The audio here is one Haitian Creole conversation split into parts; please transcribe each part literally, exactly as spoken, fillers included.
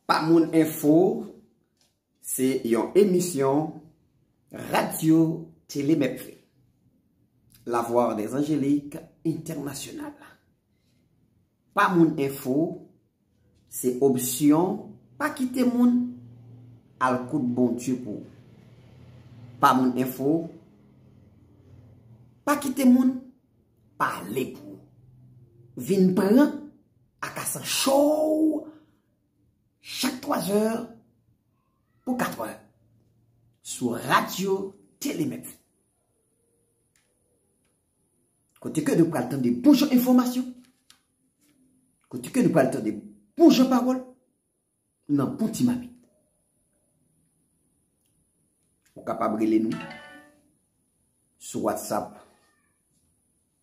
Pa Moun Enfo, se yon emisyon Radyo Tele Mèpfe, La Voix des Angéliques International. Pa Moun Enfo, se opsyon pa kite moun al kout Bondye pou ou. Pa Moun Enfo, pa kite moun pale pou ou. Vin pran akasan cho w chak twa zè pou kat è sou Radyo Tele Mèpfe. Kote ke nou pral tande bon jan enfòmasyon, kote ke nou pral tande bon jan pawòl nan bon ti mamit. Ou kapab rele nou sou WhatsApp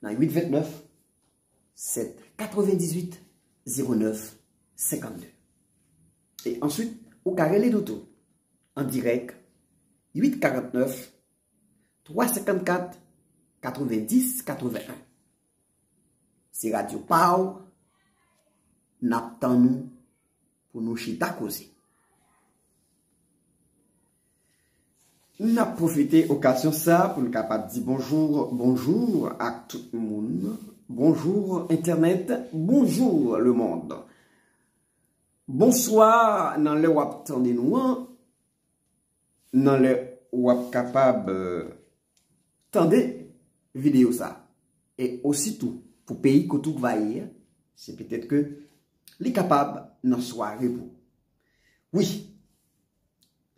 nan uit vennèf, sèt katrevendizuit, zewo nèf, senkannde. E answit, ou ka rele nou tou an dirèk, uit karannèf, twa senkannkat, katrevendis katrevenn. Se radyo pa w, n ap tann ou pou nou chita koze. N ap pwofite okazyon sa pou n kapab di bonjou, bonjou ak tout moun. Bonjou entènèt, bonjou lemonn. Bonswa nan lè w ap tande nou an, nan lè w ap kapab, euh, tande videyo sa. E ositou, pou peyi kote w va ye a, se petèt ke li kapab nan sware pou ou. Wi,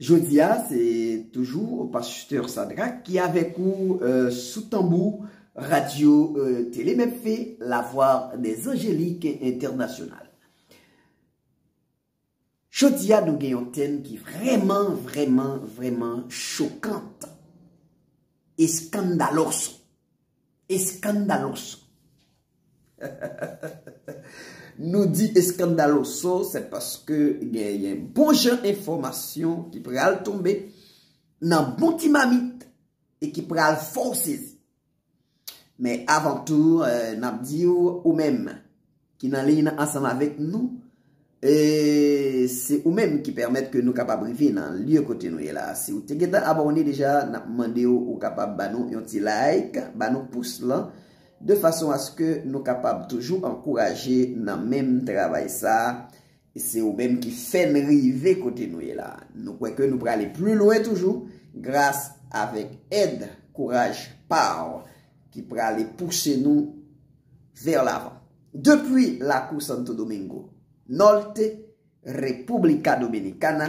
jodi a, se toujou Pastè Sadrac ki avèk ou, euh, sou tanbou radyo, euh, Tele Mèpfe, La Voix des Angéliques International. Jodi a, nou gen yon tèm ki vrèman, vrèman, vrèman chokant. Eskandalos. Eskandalos. Nou di eskandalos, se paske genyen bon jan enfòmasyon ki pral tonbe nan bon ti mamit e ki pral fè w sezi. Men avan tou, eh, n ap di w, ou menm ki nan liy nan ansanm avèk nou, e se ou menm ki pèmèt ke nou kapab rive nan lye kote nou ye la. Si w te gentan abòne deja, n ap mande w, ou kapab ba nou yon ti like, ba nou pous lan, de fason aske nou kapab toujou ankouraje nan menm travay sa a. E se ou menm ki fè n rive kote nou ye la. Nou kwè ke nou prale pli lwen toujou gras avèk èd, kouraj pa w ki prale pouse nou vè lavan. Depi lakou Santo Domingo Norte, República Dominicana,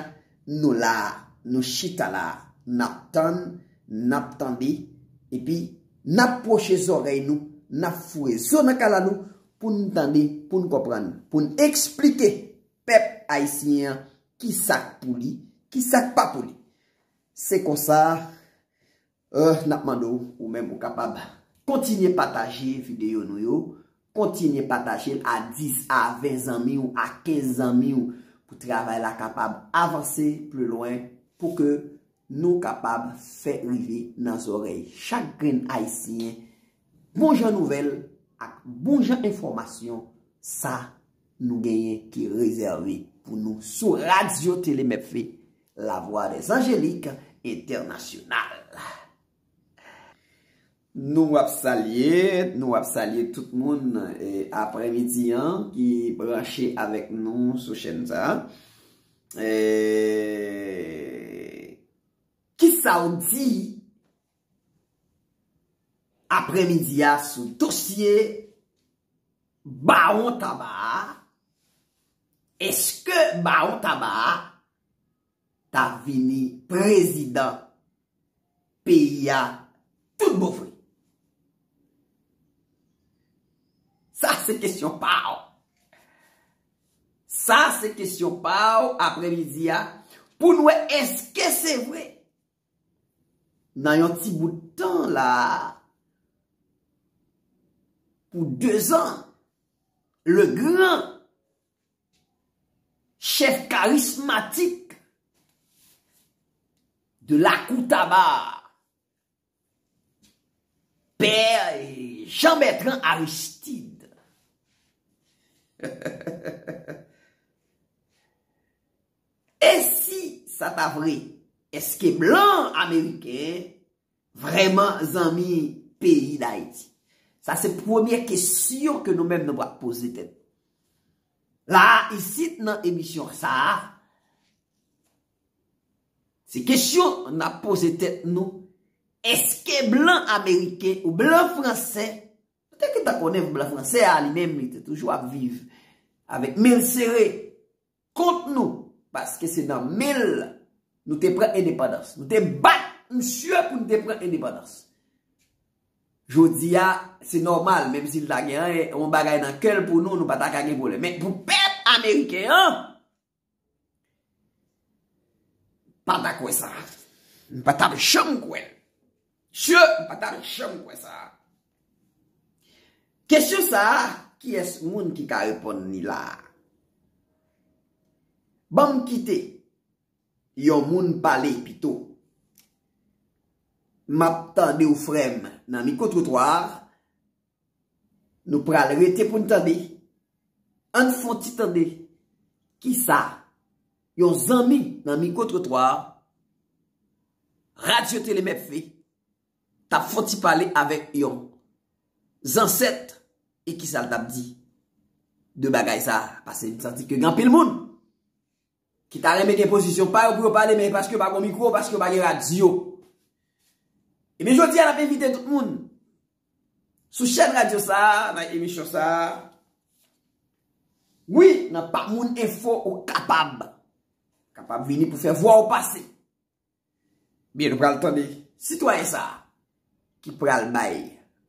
nou la, nou chita la, n ap tann, n ap tande, epi n ap pwoche zòrèy nou, n ap foure zo nan kalalou pou n tande, pou n konprann, pou n eksplike pèp ayisyen an ki sa k pou li, ki sa k pa pou li. Se konsa, euh, n ap mande w, ou menm ou kapab kontinye pataje videyo nou yo, kontinye pataje l a dis, a ven zanmi w, a kenz zanmi w, pou travay la kapab avanse pli lwen, pou ke nou kapab fè rive nan zòrèy chak grenn ayisyen bon jan nouvèl ak bon jan enfòmasyon sa nou genyen ki rezève pou nou sou radyo Tele Mèpfe, La Voix des Angéliques International. Nou ap salye, nou ap salye tout moun, eh, aprèmidi an ki branche avèk nou sou chèn sa. Eh, kisa w di aprèmidi a sou dosye Bawon Taba a? Èske Bawon Taba a ta vini prezidan peyi a tout bon vre? Sa se kesyon pa w. Sa se kesyon pa w aprèmidi a pou n wè èske se vre. Nan yon ti bout tan la, pou dezan, le gran chèf karismatik de Lakou Taba, Pè Jean Bertrand Aristide, E si sa ta vre, èske blan ameriken vrèman zanmi peyi Dayiti? Sa se premye kesyon ke nou menm nou pral poze tèt. La a, isit nan emisyon sa a, se kesyon n ap poze tèt nou, èske blan ameriken ou blan fransè, nou te gentan konnen blan fransè a li menm, li te toujou ap viv avèk men l sere kont nou, paske se nan men l nou te pran endepandans. Nou te bat misye pou nou te pran endepandans. Jodi a, se nòmal, menm si l ta gen yon bagay nan kè l pou nou, nou pa ta ka gen pwoblèm. Men pou pèp ameriken an, pa ta kwè sa. M pa t ap janm kwè l. Sye, m pa t ap janm kwè sa. Kesyon sa a, kiyès moun ki ka reponn li la a? Ban m kite yon moun pale pito. M ap tande w, frè m, nan mikwotrotwa a. Nou pral rete pou n tande. Ann fè yon ti tande kisa yon zanmi nan mikwotrotwa a, Radyo Tele Mèfè, t ap fè yon ti pale avèk yon zansèt e kisa l t ap di de bagay sa a. Paske m santi ke gen anpil moun ki ta renmen gen pozisyon pa yo pou yo pale, men paske yo pa gen mikwo, paske yo pa gen radyo. Ebyen, jodi a, n ap envite tout moun sou chèn radyo sa a, nan emisyon sa a. Wi, nan Pa Moun Enfo, ou kapab, kapab vini pou fè vwa w pase. Byen, nou pral tande sitwayen sa a ki pral bay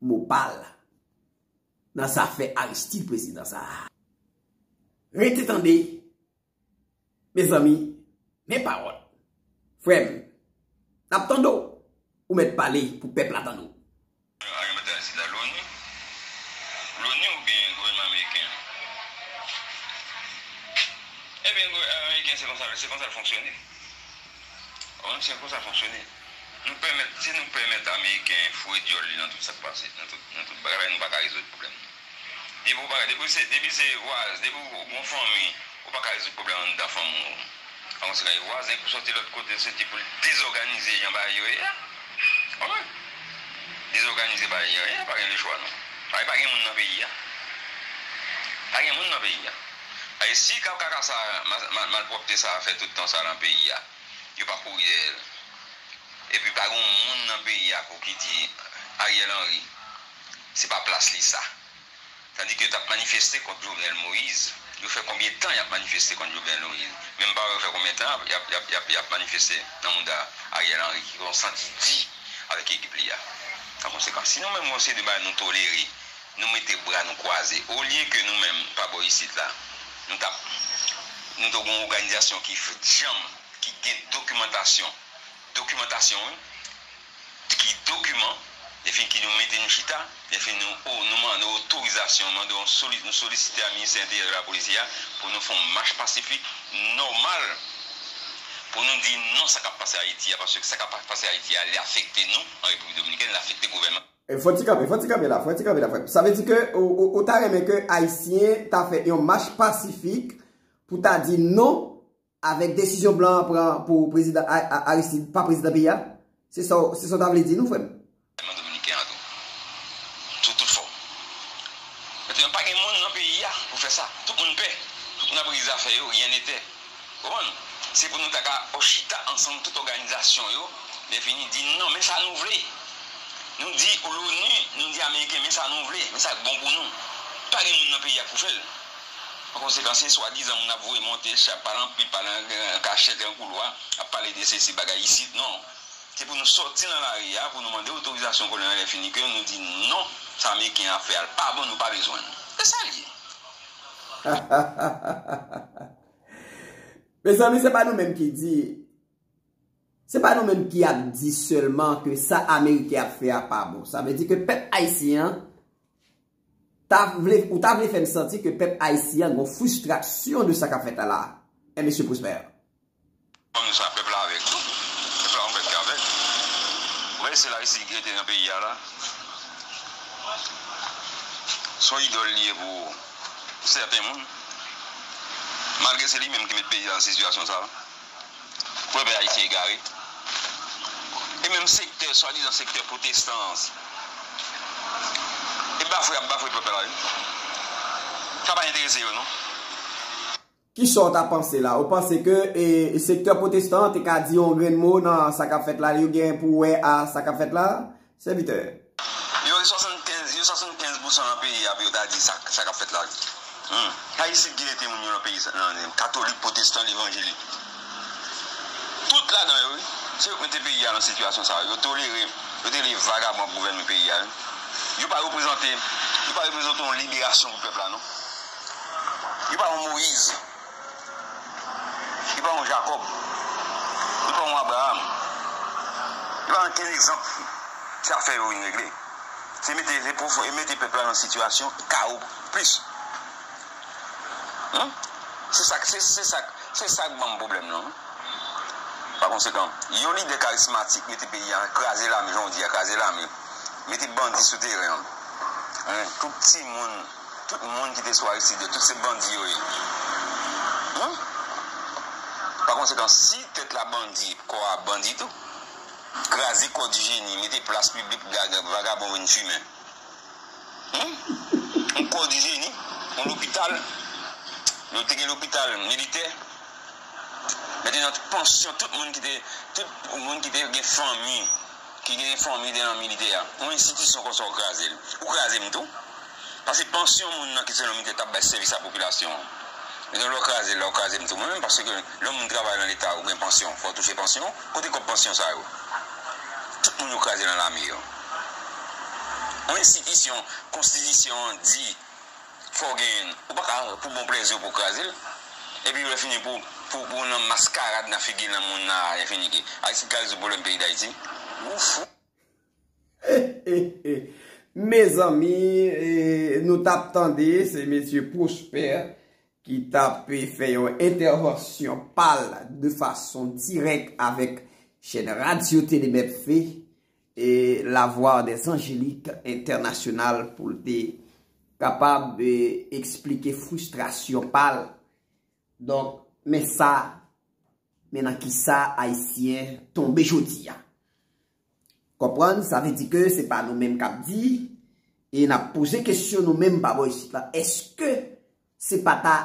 mo pa l nan zafè Aristide prezidan sa a. Rete tande, mezanmi, men pawòl. Frè m, n ap tande w, ou mèt pale pou pèp la tande w. Aryèl Mèt Aristide la, loni, loni oubyen gouvènman ameriken an? Ebyen, gouvènman ameriken, se konsa, se konsa l fonksyone. Ou konprann? Se konsa l fonksyone. Nou pèmèt, si nou pèmèt ameriken foure dyòl li nan tout sa k pase, nan tout, nan tout bagay, nou pa ka rezoud pwoblèm nan. Depi ou pa, depi se, depi se vwaz, depi ou gon fanmi, ou pa ka rezoud pwoblèm anndan fanmi w. Pa konsekan, e vwazen pou sòti lòt kote, se ti pou l dezòganize jan bagay yo ye a. Ou konprann? Dezòganize bagay yo ye a, pa gen lechwa non. Bagay pa gen moun nan peyi a. Pa gen moun nan peyi a. E si ka-, kaka sa, ma-, ma-, malpwòpte sa fè tout tan sa nan peyi a, yo pa kouri dèyè l. Epi pa gen moun nan peyi a ankò ki di Ariel Henry, se pa plas li sa. Tandis que yo t ap manifeste kont Jovenel Moïse. Yo fè konbyen tan y ap manifeste kont Jovenel Moïse? Menm pa wè yo fè konbyen tan y ap, y ap, y ap, y ap, y ap manifeste nan mouda Ariel Henry ki gon santi di avèk ekip li a. An konsekans, si nou menm gon seri de bagay nou tolere, nou mete bra nou kwaze, olye ke nou menm pa bò isit la, nou t ap, nou t ap gon òganizasyon ki f-, djanm, ki gen dokimantasyon, dokimantasyon, wi, ki dokiman, epi ki nou mete nou chita, epi nou, o-, nou mande otorizasyon, mande yon soli-, nou solisite a Ministè Enteryè e Lapolis a pou nou fè yon mach pasifik nòmal pou nou di non sa k ap pase Ayiti a, paske sa k ap pase Ayiti a, li afekte nou an Repiblik Dominikèn, li afekte gouvènman. E, fò ti kanpe, fò ti kanpe la, fò ti kanpe la, frè m. Sa vle di ke ou, ou, ou ta renmen ke Ayisyen ta fè yon mach pasifik pou ta di non avèk desizyon blan an pran pou prezidan A-, A-, Aristide pa prezidan peyi a? Se sa w, se sa w ta vle di nou, frè m? Gouvènman dominiken an tou. Tou, tout fò. Mentnan, pa gen moun nan peyi a pou fè sa. Tout moun pè. Tout moun ap rele zafè yo, rien n'était. Ou konprann? Se pou nou ta ka chita ansanm tout òganizasyon yo, lè fini di non, men sa nou vle. Nou di l'ONU, nou di Ameriken, men sa nou vle, men sa k bon pou nou. Pa gen moun nan peyi a k pou fè l. An konsekans, se swadizan moun ap voye monte, chak pale anpil, pale an, an kachèt, an koulwa, ap pale de sesi bagay isit, non. Se pou nou sòti nan lari a, pou nou mande otorizasyon kolonèl lè fini ke nou di non, sa Ameriken an ap fè a l pa bon, nou pa bezwen l. Se sa l ye. Mezanmi, se pa nou menm ki di, se pa nou menm ki ap di sèlman ke sa Ameriken ap fè a pa bon. Sa vle di ke pèp ayisyen an ta vle, ou ta vle fè n santi ke pèp ayisyen an gon fristrasyon de sa k ap fèt la a. E mesye Prosper? Kòm nou sa, pèp la avèg tou. Pèp la yon pèp ki avèg. Ou wè, se Larisi ki rete nan peyi a la. Se yon idòl li ye pou sèten moun. Malgre se li menm ki met peyi a nan sitiyasyon sa a. Pèp ayisyen egare. E menm sektè, swadizan sektè pwotestan an, e bafwe ap bafwe pèp la, wi. Sa pa enterese yo, non. Kisa w ta panse la? Ou panse ke e, sektè pwotestan an te ka di yon grenn mo nan sa k ap fèt la, yo gen pou wè a sa k ap fèt la? Sèvitè. Yo, swasann kenz, yo swasann kenz pousan nan peyi a pou yo ta di sa, sa k ap fèt la. Hmm. Sa isit ki rete moun yo nan peyi sa, nan, katolik, pwotestan, levanjelik. Tout ladan yo, wi. Se yo k mete peyi a nan sitiyasyon sa. Yo tolere, yo tolere vagabon ap gouvène peyi a, wi. Yo pa reprezante, yo pa reprezante yon liberasyon pou pèp la, non. Yo pa yon Moyiz. Li pa yon Jakòb. Li pa yon Abraram. Li pa yon kenn egzanp. Se afè yo vin regle. Se mete, se pwofon, e mete pèp la nan sitiyasyon kawo plis. Hmm? Se sa, se, se sa, se sa k ban m pwoblèm nan. Pa konsekan, yon lidè karismatik mete peyi a kraze lame, jan w di a, kraze lame. Mete bandi sou teren an. Hein, tout timoun, tout moun ki te sou Aristide, tout se bandi yo ye. Hein? Pa konsekan, si tèt la bandi, kò a bandi tou. Kraze kò di jeni, mete plas piblik vagabon vin fimen. Hmm? Yon kò di jeni, yon lopital, yo te gen lopital militè. Mete nan pansyon tout moun ki te, tout moun ki te gen fanmi, ki gen fanmi te nan militè a. Yon enstitisyon konsa ou kraze l. Ou kraze m tou. Paske pansyon moun nan ki te nan militè t ap bay sèvis a popilasyon an. Men lè w kraze l la, ou kraze m tou mwen menm, paske lè yon moun travay nan Leta, ou gen pansyon, fò w touche pansyon. Kote kòb pansyon sa yo? Tout moun yo kraze nan lame yo. Yon enstitisyon, konstitisyon an di fò w genyen l. Ou pa ka pou bon plèzi w pou w kraze l. Epi lè fini pou, pou, pou nan maskarad nan figi nan moun nan, lè fini ki. Ayiti ka rezoud pwoblèm peyi Dayiti. Ou fou. Mezanmi, e, nou t ap tande, se mesye Prosper ki t ap fè yon entèvansyon pa l de fason dirèk avèk chèn radyo Tele Mèt Fe e La Voix des Angéliques International pou l te kapab e, eksplike fristrasyon pa l. Donk, men sa, men nan kisa Ayisyen tonbe jodi a. Konprann, sa vle di ke se pa nou menm k ap di, e n ap poze kesyon nou menm pa bò isit la, èske se pa ta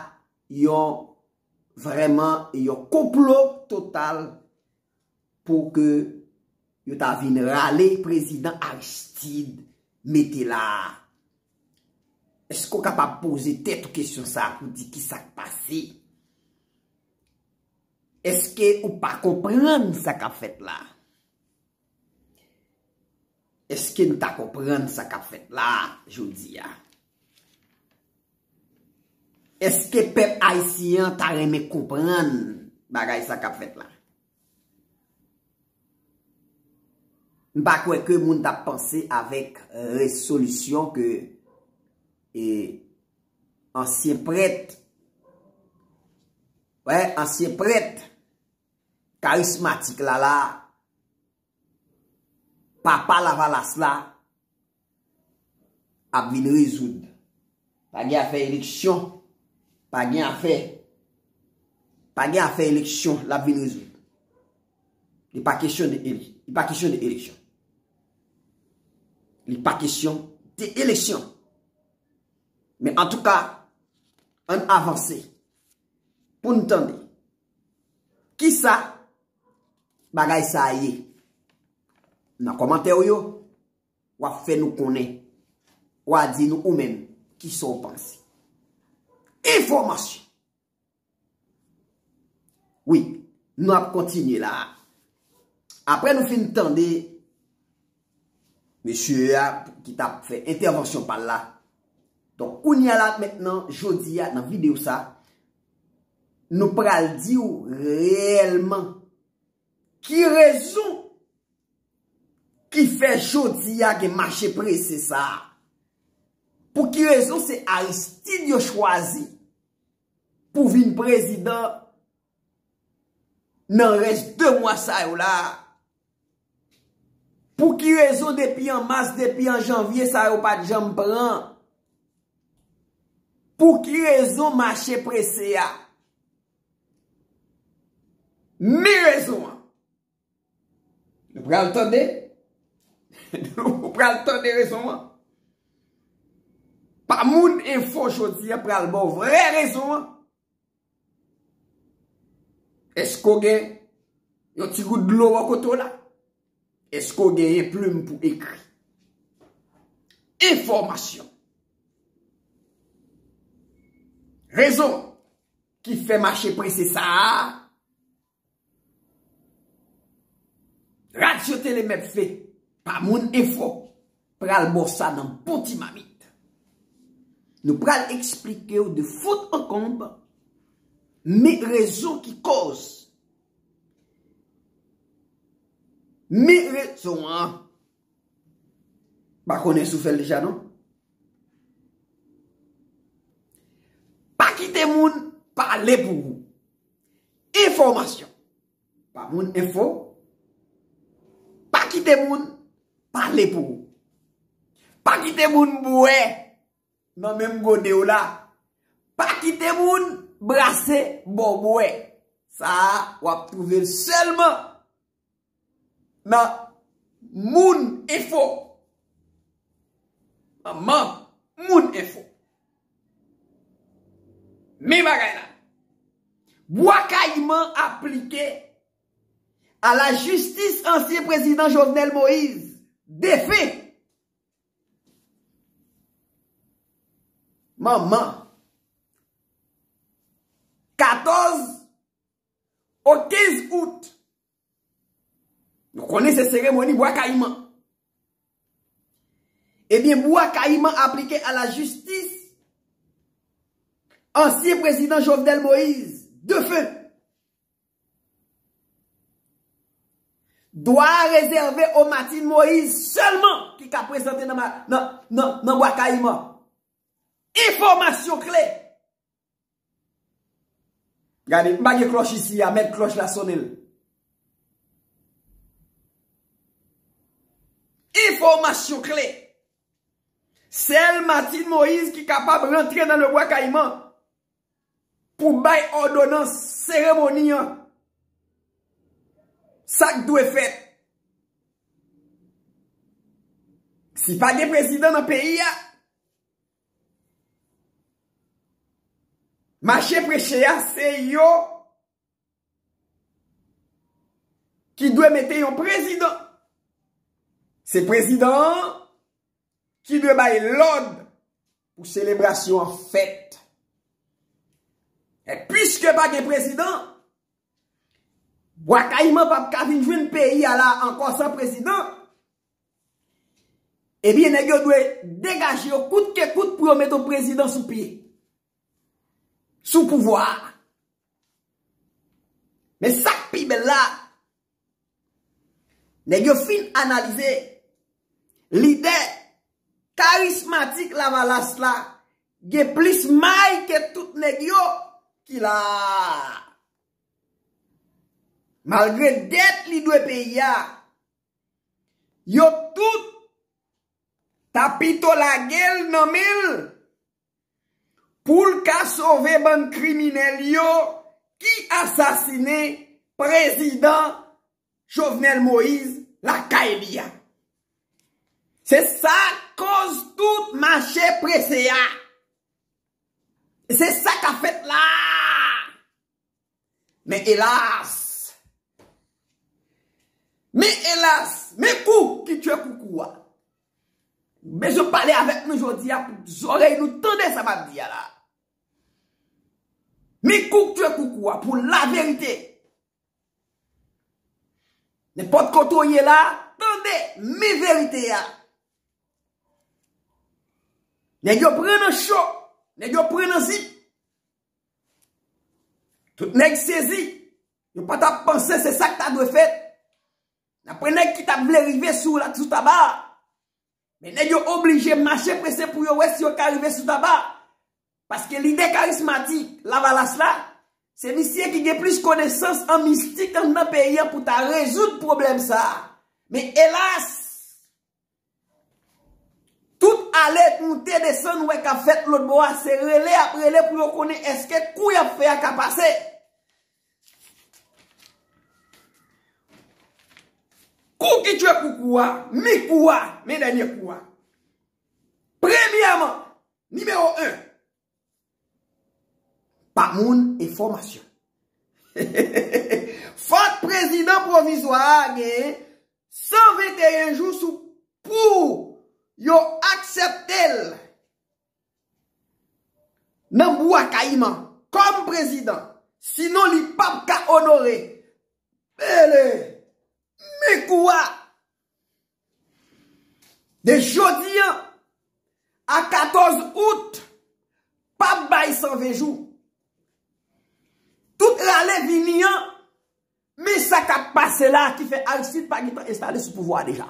yon vrèman yon konplo total pou ke yo ta vin rale prezidan Aristide mete la a? Èske w kapab poze tèt ou kesyon sa a pou di kisa k pase? Èske ou pa konprann sa k ap fèt la? Èske n ta konprann sa k ap fèt la jodi a? Èske pèp ayisyen an ta renmen konprann bagay sa k ap fèt la? M pa kwè ke moun t ap panse avèk rezolisyon ke e, ansyen prèt, wè, ansyen prèt karismatik la la, papa Lavalas la, ap vin rezoud. Pa gen afè eleksyon. Pa gen afè. Pa gen afè eleksyon l ap vin rezoud. Li pa kesyon de ele, li pa kesyon de eleksyon. Li pa kesyon de eleksyon. Men antouka, ann avanse pou n tande kisa bagay sa a ye. Nan kòmantè w yo, w ap fè nou konnen. W a di nou ou menm, kisa w panse. Enfòmasyon. Wi, nou ap kontinye la. Apre nou fin tande mesye a ki t ap fè entèvansyon pa l la. Donk, kounye a la, mentnan, jodi a, nan videyo sa, nou pral di w reyèlman ki rezon ki fè jodi a gen mache prese sa a. Pou ki rezon se Aristide yo chwazi pou vin prezidan nan rès de mwa sa yo la? Pou ki rezon depi an mas, depi an janvye sa yo pa t janm pran? Pou ki rezon mache prese a? Men rezon an. Nou pral tande. Nou pral tande rezon an. Pa moun enfo jodi a pral ba w vrè rezon an. Èske w gen yon ti gout dlo bò kote w la? Èske w genyen plim pou ekri? Enfòmasyon. Rezon ki fè mache prese sa a, Radyo Tele Mèt Fe, pa moun enfo, pral ba w sa nan bon ti mamit. Nou pral eksplike w de fon an konb, men rezon ki koz, men rezon an. Pa konnen si w fè l deja non. Pa kite moun pale pou ou. Enfòmasyon. Pa moun enfo. Pa kite moun pale pou ou. Pa kite moun bwè nan menm gode w la. Pa kite moun brase ba w bwè. Sa a, w ap twouve l sèlman nan Moun Enfo. Manman Moun Enfo. Men bagay la. Bwa Kayiman aplike a la jistis ansyen prezidan Jovenel Moïse, defen. Manman. Katòz o kenz out. Nou konnen se seremoni Bwa Kayiman. Ebyen, Bwa Kayiman aplike a la jistis ansyen prezidan Jovenel Moïse, defen. Dwa a rezève o Martine Moïse sèlman ki ka prezante nan, ma- nan, nan, nan Bwa Kayiman. Enfòmasyon kle. Gade, m pa gen klòch isi a, mèt klòch la sonnen l. Enfòmasyon kle. Sèl Martine Moïse ki kapab rantre nan Lebwa Kayiman pou bay òdonans seremoni an. Sa k dwe fèt. Si pa gen prezidan nan peyi a, mache preche a se yo ki dwe mete yon prezidan. Se prezidan an ki dwe bay lòd pou selebrasyon an fèt. E piske pa gen prezidan, Bwa Kayiman p ap ka vin jwenn peyi a la ankò san prezidan. Ebyen, nèg yo dwe degaje yo kout ke kout pou yo mete yon prezidan sou pye. Sou pouvwa a. Men sa k pi bèl la, nèg yo fin analize lidè karismatik Lavalas la gen plis may ke tout nèg yo ki la a. Malgre dèt li dwe peyi a, yo tout ta pito lage l nan men l pou l ka sove bann kriminèl yo ki asasinen prezidan Jovenel Moïse lakay li a. Se sa k koz tout mache prese a. E se sa k ap fèt la. Men elas, men elas, men kou ki tye koukou a. Bezwen pale avèk nou jodi a pou zòrèy nou tande sa m ap di a la. Men kou k tye koukou a pou laverite. Nenpòt kote w ye la, tande, men verite a. Nèg yo pran nan cho, nèg yo pran nan zip. Tout nèg sezi. Yo pa t ap panse se sa k ta dwe fèt. N ap pran nèg ki t ap vle rive sou la, sou Taba. Men nèg yo oblije mache prese pou yo wè si yo ka rive sou Taba. Paske lidè karismatik Lavalas la, se misye ki gen plis konesans an mistik anndan peyi an pou ta rezoud pwoblèm sa a. Men elas, tout ale moute desann ou wè k ap fèt lòt bò a, se rele y ap rele pou yo konnen èske kou y ap fè a ka pase. Kou ki tchwe koukou a, mi kou a, men dènye kou a. Premyèman, nimewo en, pa moun enfòmasyon. Fòk prezidan pwovizwa a gen san venteyen jou sou pou yo aksepte l nan Bwa Kayiman kòm prezidan, sinon li p ap ka onore. Mele, men kou a. De jodi an a katòz out, p ap bay san ven jou. Tout rale vini an, men sa k ap pase la ki fè Aristide pa gentan enstale sou pouvwa a deja.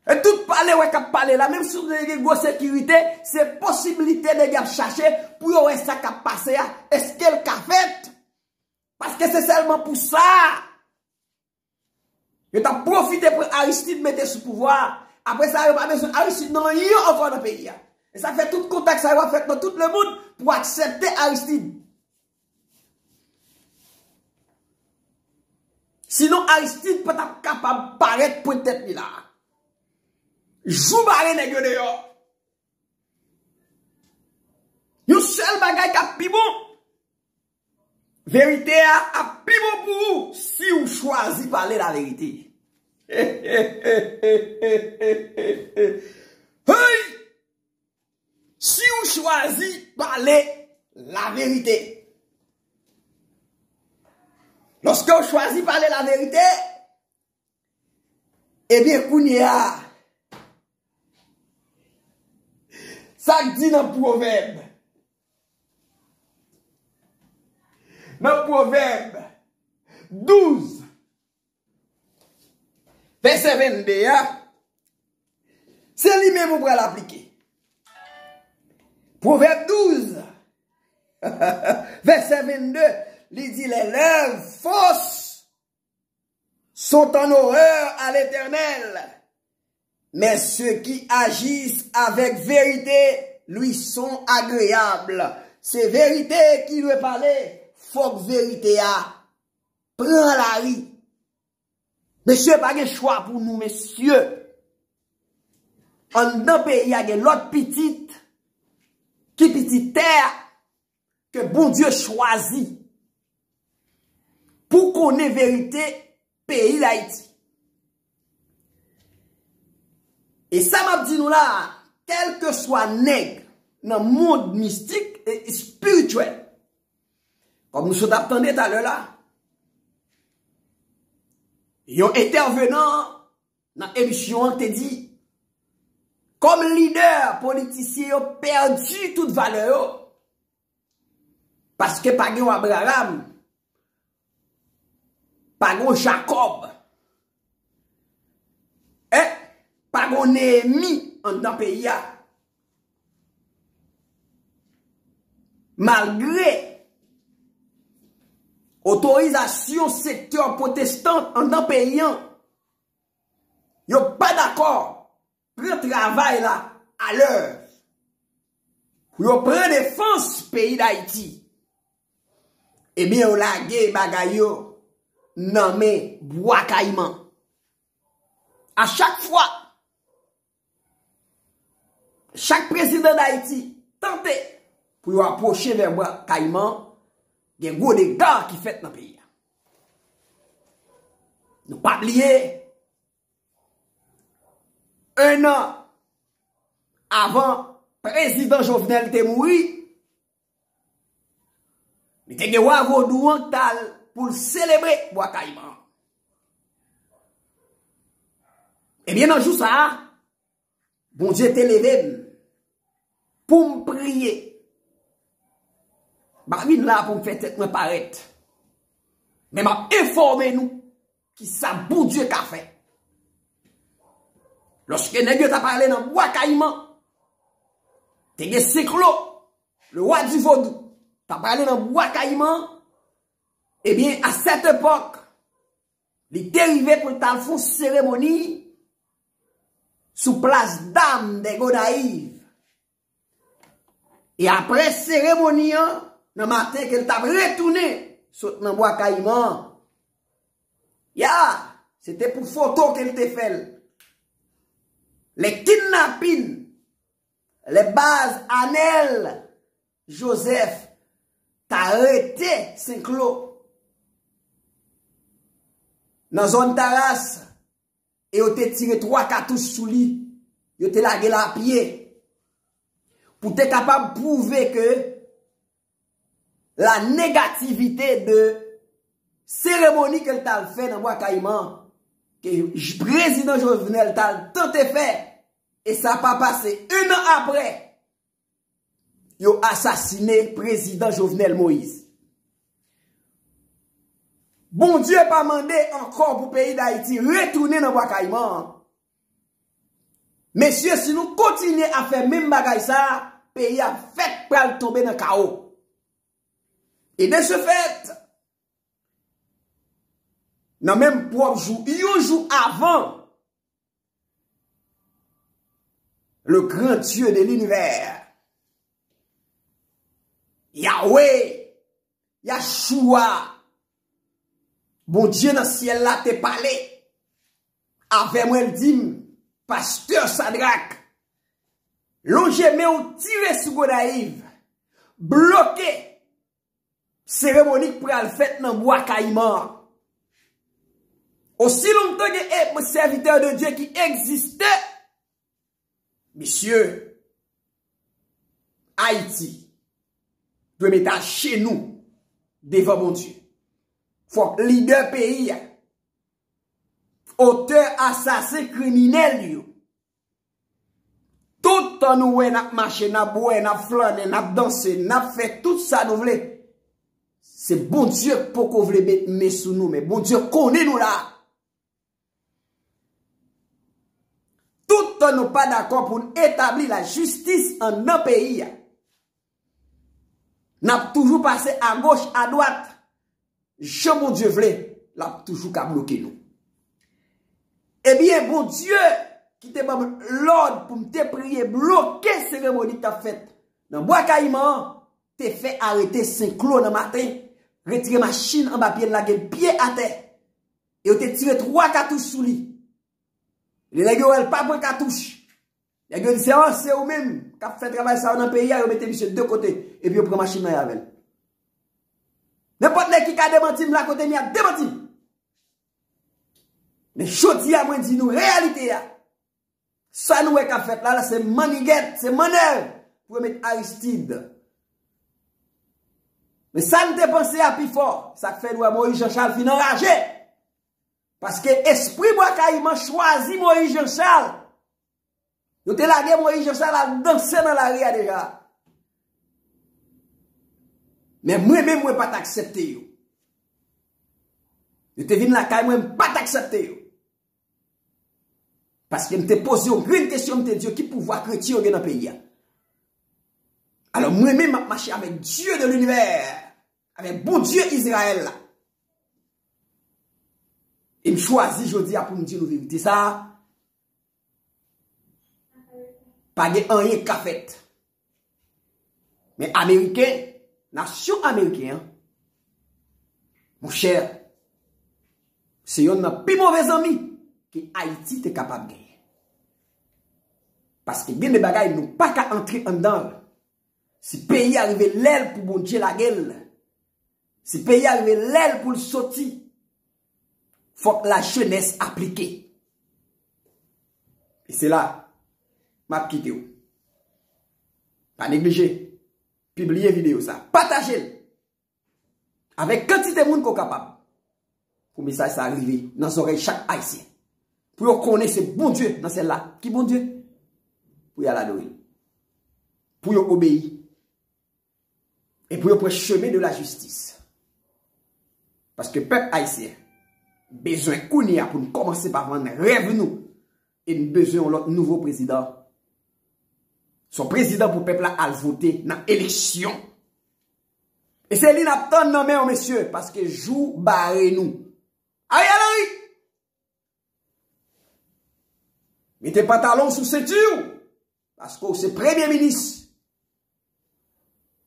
E tout pale wè k ap pale la, menm si w gen gwo sekirite, se posiblite nèg y ap chache pou yo wè sa k ap pase a, èske l ka fèt? Paske se sèlman pou sa yo t ap pwofite pran Aristide mete sou pouvwa a. Apre sa, yo pa bezwen Aristide nan anyen ankò nan peyi a. E sa fè tout kontak sa yo ap fèt nan tout lemonn pou aksepte Aristide. Sinon, Aristide pa t ap kapab parèt pwent tèt li la. Jou bare nèg yo deyò. Yon sèl bagay k ap pi bon. Verite a ap pi bon pou ou si w chwazi pale laverite. Hey! Si w chwazi pale laverite. Lòske w chwazi pale laverite, ebyen, kounye a, sa k di nan Pwovèb, nan Pwovèb douz, vèsè vennde a, se li menm ou pral aplike. Pwovèb douz, vèsè vennde, li di, les lèvres fausses sont en horreur à l'Éternel, mais ceux qui agissent avec vérité lui sont agréables. Se verite ki dwe pale, fòk verite a pran lari. Mesye, pa gen chwa pou nou, mesye. Anndan peyi a gen lòt pitit ki pitit tè a ke Bondye chwazi pou konnen verite peyi Dayiti. E sa m ap di nou la a, kèlkeswa nèg nan mond mistik e espirityèl, kòm nou sot ap tande talè la, yon entèvenan nan emisyon an te di, kòm lidè, politisyen yo pèdi tout valè yo, paske pa gen yon Abraram, pa gen yon Jakòb, e pa gen yon Neyemi anndan peyi a. Malgre otorizasyon sektè pwotestan anndan peyi an, yo pa dakò pran travay la alè pou yo pran defans peyi Dayiti. Ebyen, yo lage bagay yo nan men Bwa Kayiman. A chak fwa, chak prezidan Dayiti tante pou yo apwoche vè Bwa Kayiman, gen gwo dega ki fèt nan peyi a. Nou pa bliye, en an avan prezidan Jovenel te mouri, li te gen wa vodou an k t al pou l selebre Bwa Kayiman. Ebyen, nan jou sa a, Bondye te leve m pou m priye. M pa vin la pou m fè tèt mwen parèt. Men m ap enfòme nou ki sa Bondye ka fè. Lòske nèg yo t ap ale nan Bwa Kayiman, te gen Senklo, le roi du vodou, t ap ale nan Bwa Kayiman, ebyen, à cette époque, li te rive pou l t al fè yon seremoni sou plas Dam dè Gonayiv. E apre seremoni an, nan maten ke l t ap retounen sot nan Bwa Kayiman an. Ya, se te pou foto ke l te fè l. Lè kidnapin, lè baz Anèl Joseph ta rete Senklo, nan zòn Taras, e yo te tire twa katouch sou li, yo te lage l a pye, pou te kapab pwouve ke la negativite de seremoni ke l t al fè nan Bwa Kayiman, ke j- prezidan Jovenel t al tante fè, e sa pa pase. En an apre, yo asasine prezidan Jovenel Moïse. Bondye pa mande ankò pou peyi Dayiti retounen nan Bwa Kayiman an. Mesye, si nou kontinye ap fè menm bagay sa a, peyi a fèk pral tonbe nan kawo. E de ce fait, nan menm pwòp jou, yon jou avan, le grand Dieu de l'univers, Yahweh, Yahshua, Bondye nan syèl la te pale avè mwen, l di m, Pastè Sadrak, lonje men w, tire sou Gonayiv, bloke seremoni k pral fèt nan Bwa Kayiman an. Osi lontan gen e- sèvitè de Dye ki egziste, mesye, Ayiti dwe mete ajenou devan Bondye. Fòk lidè peyi a, otè, asasen, kriminèl yo, tout tan nou wè n ap mache, n ap bwè, n ap flannen, n ap danse, n ap fè tout sa nou vle, se Bondye k poko vle met men sou nou, men Bondye konnen nou la. Tout tan nou pa dakò pou n etabli lajistis anndan peyi a, n ap toujou pase agoch, adwat, jan Bondye vle, l ap toujou ka bloke nou. Ebyen, Bondye ki te ban m lòd pou m te priye bloke seremoni k t ap fèt nan Bwa Kayiman an, te fè arete Senklo nan maten, retire machin anba pye l, lage l pye atè. E yo te tire twa katouch sou li. Lè nèg yo wè l pa pran katouch, nèg yo di se, an, se ou menm k ap fè travay sa yo nan peyi a, yo mete misye de kote, epi yo pran machin nan avè l. Nenpòt nèg ki ka demanti m la kote m ye a, demanti m. Men jodi a, mwen di nou reyalite a. Sa nou wè k ap fèt la, la se mannigèt, se mannèv pou yo met Aristide. Men sa n te panse a pi fò, sa k fè nou wè Moïse Jean Charles fin anraje. Paske espri Bwa Kayiman chwazi Moïse Jean Charles. Yo te lage Moïse Jean Charles al danse nan lari a deja. Men mwen menm, mwen pa t aksepte yo. Yo te vin lakay mwen, m pa t aksepte yo. Paske m te poze yon grenn kesyon, m te di yo ki pouvwa kretyen yo gen nan peyi a. Alò, mwen menm, m ap mache avèk Dye de linivè, avèk Bondye Izrayèl la. E m chwazi jodi a pou m di nou verite sa a. Pa gen anyen k ka fèt. Men Ameriken, nasyon ameriken an, monchè, se yonn nan pi move zanmi ke Ayiti te kapab genyen. Paske gen de bagay nou pa ka antre anndan l. Si peyi a rive lè l pou Bondye lage l, si peyi a rive lè l pou l soti, fòk lajenès aplike. E se la, m ap kite w. Pa neglije, pibliye videyo sa, pataje l avèk kantite moun ke w kapab, pou mesaj sa rive nan zòrèy chak Ayisyen, pou yo konnen se Bondye nan syèl la ki Bondye, pou y al adore l, pou yo obeyi, e pou yo pran chemen de lajistis. Paske pèp ayisyen bezwen kounye a pou n kòmanse pa vann rèv nou, e n bezwen yon lòt nouvo prezidan. Se yon prezidan pou pèp la al vote nan eleksyon. E se li n ap tann nan men w, mesye, paske jou bare nou. Ariel Henry, mete pantalon w sou senti w, paske w se premye minis.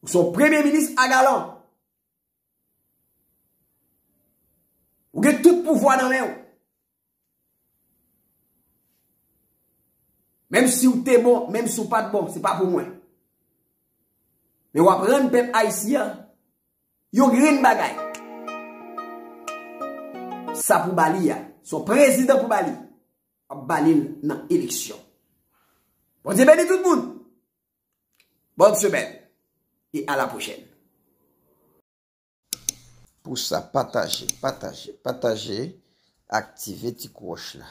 Ou se yon premye minis a galan. pouvwa nan men w. Menm si w te bon, menm si w pa t bon, se pa pou mwen. Men w ap rann pèp ayisyen an yon grenn bagay. Sa pou ba li a. Se yon prezidan pou ba li. W ap ba li l nan eleksyon. Bondye beni tout moun. Bonne semaine et à la prochaine. Pou sa, pataje, pataje, pataje, aktive ti klòch la.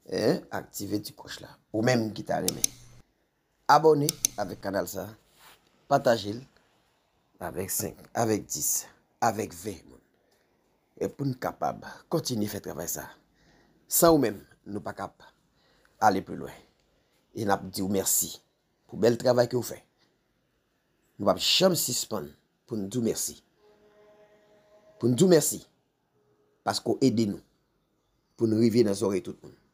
Hein? Aktive ti klòch la. Ou menm ki ta renmen abòne avèk kanal sa, pataje l avèk senk, avèk dis, avèk ven moun. E pou n kapab kontinye fè travay sa. San ou menm, nou pa kap ale pi lwen. E n ap di w mèsi pou bèl travay ke w fè. Nou p ap janm sispann pou n di w mèsi. Pou n di w mèsi paske w ede nou pou n rive nan zòrèy tout moun.